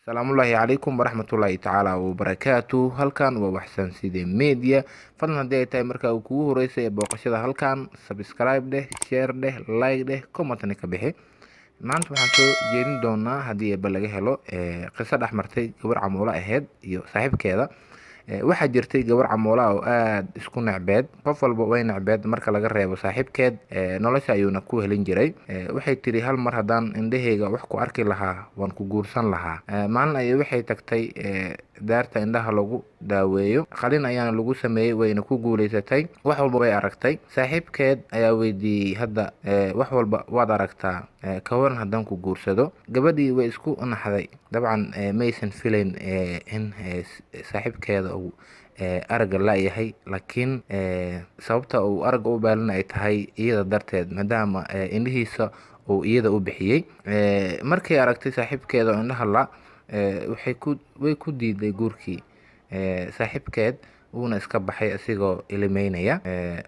Salaamullaahi calaykum waraxmatullaahi tacaala wabarakaatu. Halkan waa Waxsan Side Media. Fadlan haddii ay tahay markaa uu kugu horeysay ee booqashada halkan, subscribe dheh, share dheh, like dheh, commentna ka bixi. Maanta waxaan soo jeedin doonaa, haddii eeba laga helo, qiso dhex martay gabar camuulo ahayd iyo saaxiibkeeda. Waxaa jirtay gabar camoola oo aada isku necbeed. Qof walba way necbeed marka laga reebo saaxiibkeed. Nolosha ayuuna ku helin jiray. Waxay tiri, "Hal mar haddaan indhahayga wax ku arki lahaa, waan ku guursan lahaa." Maalin ayay waxay tagtay daarta indhaha lagu daaweeyo. Qalin ayaana lagu sameeyey, wayna ku guuleysatay. Wax walba way aragtay. Saaxiibkeed ayaa weydiiyey, "Hadda wax walba waad aragtaa, ka waran haddaan ku guursado?" Gabadhii way isku naxday. Dabcan maysan filayn in saaxiibkeeda uu aragga la-yahay, laakiin sababta uu aragga u baalina ay tahay iyada darteed, maadaama indhihiisa uu iyada u bixiyey. Markay aragtay saaxiibkeeda oo indhaha la, waxay ku way ku diiday guurkii saaxiibkeed, wuuna iska baxay isigoo ilimeynaya.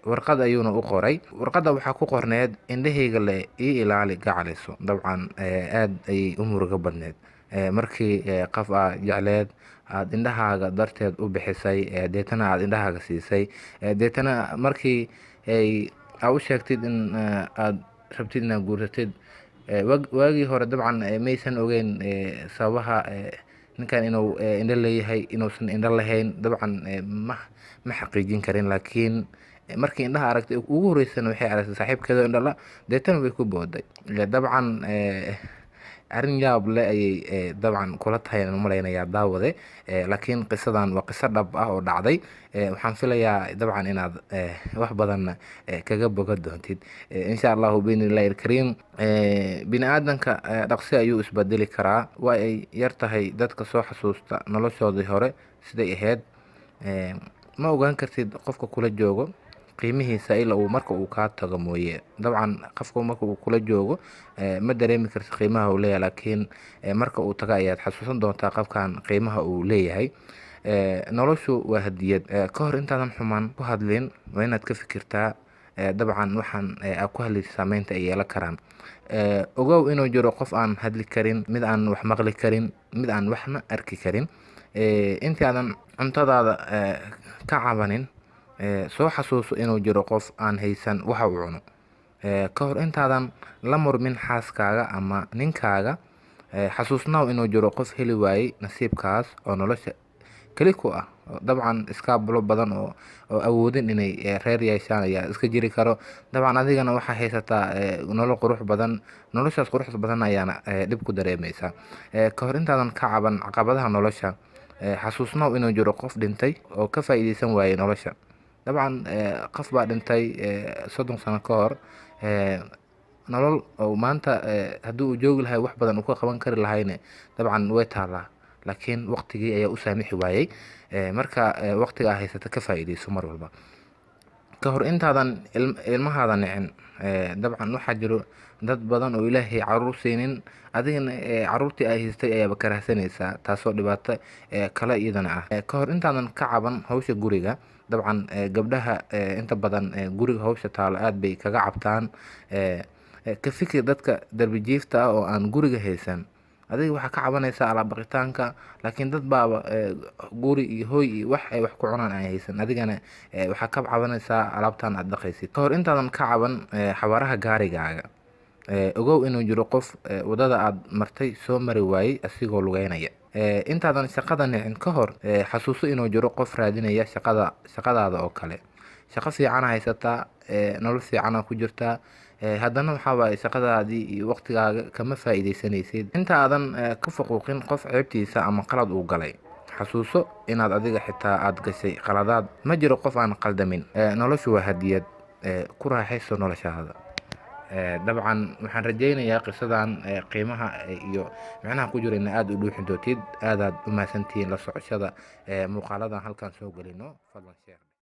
Warqad ayuuna u qoray. Warqadda waxaa ku qorneed, "Indhahayga le ii ilaali, gacaliso." Dabcan aada ayay u murugo badneed markii qof aa jecleed aada indhahaaga darteed u bixisay, deetana aada indhahaaga siisay, deetana markii ay aa u sheegtid in aada rabtid inaad guursatid. Waagii hore dabcan maysan ogeyn sababaha ninkan inuu indho leeyahay, inuusan indho lahayn. Dabcan ma xaqiijin karin, laakiin markii indhaha aragtay ugu horeysana, waxay aragtay saaxiibkeeda indho la, deetana way ku booday. Dabcan arrin yaab le ayay dabcan kula tahay aan umalaynayaa, daawade, laakiin qisadan waa qiso dhab ah oo dhacday. Waxaan filayaa dabcan inaad wax badan kaga boga doontid, insha Allahu biidni Illahi alkariim. Bini aadanka dhaqsi ayuu isbedeli karaa. Waa ay yar tahay dadka soo xasuusta noloshoodii hore siday ahayd. Ma ogaan kartid qofka kula joogo qiimihiisa ilaa uu marka uu kaa tago mooye. Dabcan qofka marka uu kula joogo ma dareemi kartid qiimaha uu leeyahay, laakiin marka uu tago ayaad xasuusan doontaa qofkan qiimaha uu leeyahay. Noloshu waa hadiyad. Ka hor intaadan xumaan ku hadlin, waa inaad ka fikirtaa dabcan waxaan aad ku hadlaysa saameynta ay yeelan karaan. Ogow inuu jiro qof aan hadli karin, mid aan wax maqli karin, mid aan waxna arki karin. Intii aadan cuntadaada ka cabanin, soo xasuuso inuu jiro qof aan haysan waxa uu cuno. Ka hor intaadan la murmin xaaskaaga ama ninkaaga, xasuusnaaw inuu jiro qof heli waayey nasiibkaas oo nolosha keli ku ah. Dabcan iskaabulo badan oo awoodin inay reer yeeshaan ayaa iska jiri karo. Dabcan adigana waxaa haysataa nolol qurux badan, noloshaas quruxda badan ayaana dhib ku dareemeysaa. Ka hor intaadan ka caban caqabadaha nolosha, xasuusnaaw inuu jiro qof dhintay oo ka faa'iideysan waayey nolosha. Dabcan qof baa dhintay 30 sano ka hor. Nolol oo maanta haddii uu joogi lahay wax badan uu ka qaban kari lahayne dabcan way taalaa, laakiin waqtigii ayaa u saamixi waayey. Marka waqtiga aa haysata ka faa'iideyso mar walba. Ka hor intaadan ilmahaada nicin, dabcan waxaa jiro dad badan oo Ilaahay caruur siinin, adigana caruurtii ay haystay ayaaba karahsanaysaa, taasoo dhibaato kale iyadana ah. Ka hor intaadan ka caban hawsha guriga, dabcan gabdhaha inta badan guriga hawsha taalo aad bay kaga cabtaan, ka fikir dadka darbi jiifta ah oo aan guriga haysan. Adiga waxaa ka cabanaysaa alaab dhaqitaanka, laakiin dad baaba guri iyo hooy iyo wax ay wax ku cunaan aan haysan, adigana waxaa ka cabanaysaa alaabtan aad dhaqaysid. Ka hor intaadan ka caban xawaaraha gaarigaaga, ogow inuu jiro qof wadada aad martay soo mari waayey asigoo lugeynaya. Intaadan shaqada nicin ka hor, xasuuso inuu jiro qof raadinaya shaqada shaqadaada oo kale. Shaqo fiicana haysataa, nolol fiicana ku jirtaa, haddana waxaa waaye shaqadaadii iyo waqtigaaga kama faa'iideysanaysid. Inta aadan ka faquuqin qof ceebtiisa ama qalad uu galay, xasuuso inaad adiga xitaa aad gashay qaladaad. Ma jiro qof aan qaldamin. Noloshu waa hadiyad, ku raaxayso noloshaada. Dabcan waxaan rajeynayaa qisadan qiimaha iyo micnaha ku jira ina aada u dhuuxi doontid. Aadaad u mahadsantihiin la socoshada muuqaaladan halkan soo gelino. Fadlan share.